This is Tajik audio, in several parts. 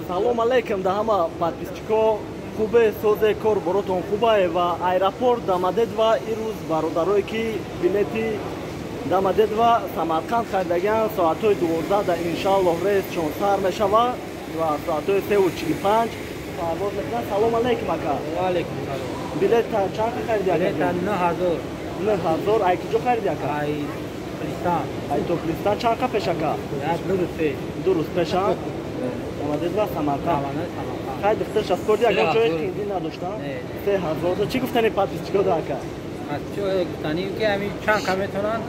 Салом алейкум да ҳама подписчико. Хубе, созе, кор боротон хубае ва аэропорт Домодедово ирӯз бародарое ки билети Домодедово Самарқанд харидагианд, соатҳои 12 да иншааллоҳ рейсшон сар мешава ва соатҳои 3:45 парвоз мекунанд. Салом алейкум, ака. Ва алейкум салом. Билет чанд хариди, ака? Билет 9000. 9000. Ай куҷо хариди, ака? Ай Топлистан. Ай Топлистан. Чанд қа пеш, ака? 2 рӯз пеш. 2 рӯз пеша. Домодедово Самарқанд. Хай, духтар шаспорти, ягон ҷои қиндӣ надошта? 3000. Чӣ гуфтани подписчико да, ака? Подписчико гуфтани ки ҳамин чанд қа метавонанд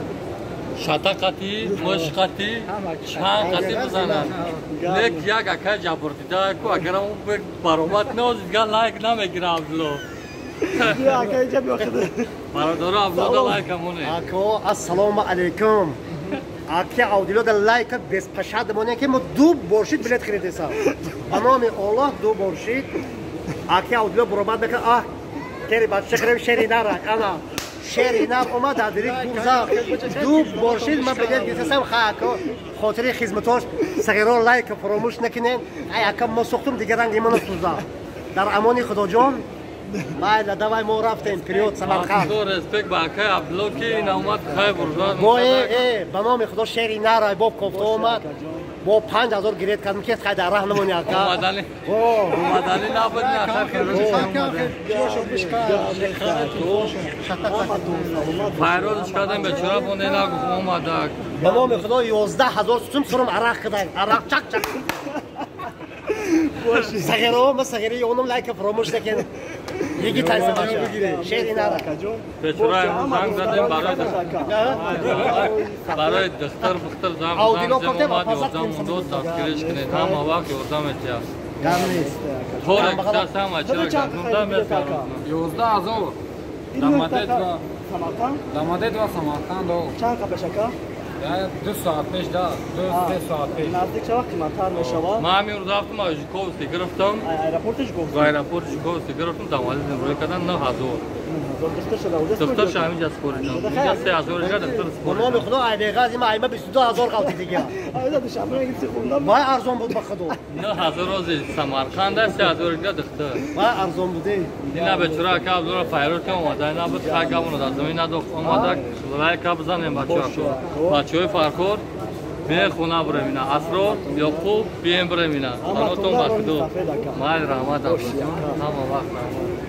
шата қати, муш қати, чанд қати бизананд. Лек як ака ҷабрдида ку агарам баромад ноз дигар лайк намегира Абдулло. Ака, инҷа биё худ. Бародаро, Абдулло лайк амоне. Ако, ассалому алайкум. Аки Абдулло да лайк без пашад моне ки мо ду боршид билет харидесам. Ба номи Аллоҳ ду боршид. Аки Абдулло баромад мекард, аҳ, кери бача харем шери нара, ана. Шери нар омад дар дирик гурза. Ду боршид ман билет гирифтасам, ха ака хотири хизматош сағиро лайк фаромӯш накунен. Ай ака, мо сохтум дигар ранги ману сӯза. Дар амони Худоҷон. Майла, давай, мо рафтем вперёд, Самарқанд. Респект ба акай Абдулло ки ин омад, хай бурда. Бо ба номи Худо шери нара бо кофта омад. Бо 5000 гирет кардем ки хай дар раҳ намони, ака. Омадани. Омадани набуд, не ака. Файрозш кардем, бечора бонде нагуфт омадак. Ба номи Худо 11000 сум сурум арақ кидай. Арақ чак чак. Сағиро, ма сағири онум лайка фаромӯш накун. Йигит айса бача. Шери нара. Бечора занг задем барои духтар бухтар занг задем, омад, ёрдам дод, дастгириш кунед, ҳама вақт ёрдам метиҳад. Гам нест. Торек даст ҳама чиро гардонда месарад. 11000. Домодедово Самарқанд? Домодедово Самарқанд. Чанд қа пеш, ака? 2 соат пеш да, 2-3 соат пеш. Наздик шава қиматтар мешавад. Ман ҳамин рӯз рафтам, аз Жуковский гирифтам. Аэропорти Жуковский? Аэропорти Жуковский гирифтам, Домодедово рӯй кардан 9000. Духтар шуда уҷа? Духтар ша ҳаминҷа споридам. Инҷа 3000 дига духтар Ба номи Худо айбеғаз има айма 22000 қалти дига. Айда Душанбе гирифти хӯрдам. Вай арзон буд ба Худо. 9000 рози Самарқанд аст, 3000 дига духтар. Вай арзон буде. Ина бечора ака Абдулло файрод ки омада, ина буд хай гамоно дар замин надохт омада, лайка бизанем бачаҳо. Бачаҳои Фархор бехона бурем ина. Асрор, Ёқуб бием бурем ина. Панотон ба Худо. Майли, раҳмат, Абдуллоҷон. Ҳама вақт раҳмат.